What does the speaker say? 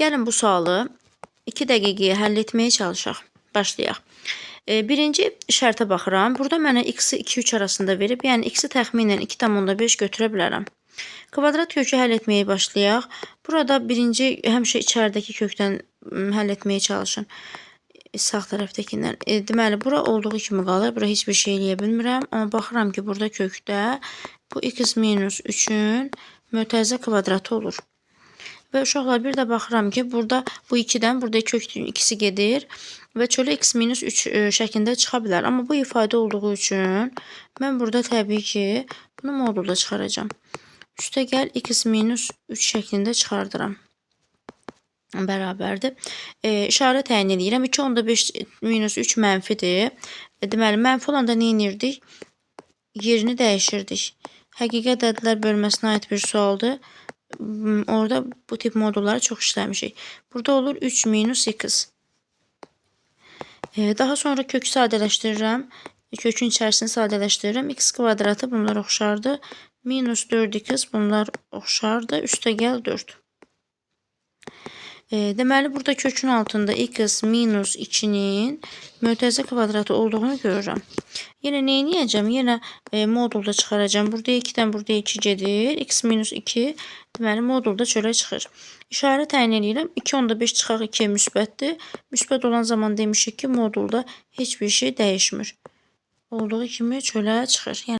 Gəlin bu sualı 2 dəqiqəyə həll etməyə çalışaq. Başlayaq. Birinci şərtə baxıram. Burada mənə x-i 2-3 arasında verib, yəni x-i təxminən 2,5 götürə bilərəm. Kvadrat kökü həll etməyə başlayaq. Burada birinci həmişə içəridəki kökdən həll etməyə çalışın. Sağ tərəfdəkindən. Deməli, bura olduğu kimi qalır. Bura heç bir şey eləyə bilmirəm. Amma baxıram ki, burada kökdə bu x minus 3-ün mötərizə kvadratı olur. Və uşaqlar, bir də baxıram ki, burada bu 2-dən burada kökün ikisi gedir və çölə x minus 3 şəklində çıxa bilər. Amma bu ifadə olduğu üçün mən burada təbii ki, bunu modulda çıxaracağam. Üstə gəl x minus 3 şəklində çıxardıram. Bərabərdir. İşarə təyin edirəm. 2,5 minus 3 mənfidir. Deməli, mənfi olanda nə edirdik? Yerini dəyişirdik. Həqiqi ədədlər bölməsinə aid bir sualdır. Orada bu tip modulları çox işləmişik. Burada olur 3 minus x. Daha sonra kökü sadələşdirirəm. Kökün içərisini sadələşdirirəm. X kvadratı bunlar oxşardır. Minus 4x bunlar oxşardır. Üstə gəl 4. Deməli, burada kökün altında x minus 2-nin mötərizə kvadratı olduğunu görürəm. Yenə nə edəcəm? Yenə modulda çıxaracağam. Burada 2-dən burada 2 gedir. X minus 2, deməli, modulda çölə çıxır. İşarə təyin edirəm. 2,5 çıxaq 2 müsbətdir. Müsbət olan zaman demişik ki, modulda heç bir şey dəyişmir. Olduğu kimi çölə çıxır. Yəni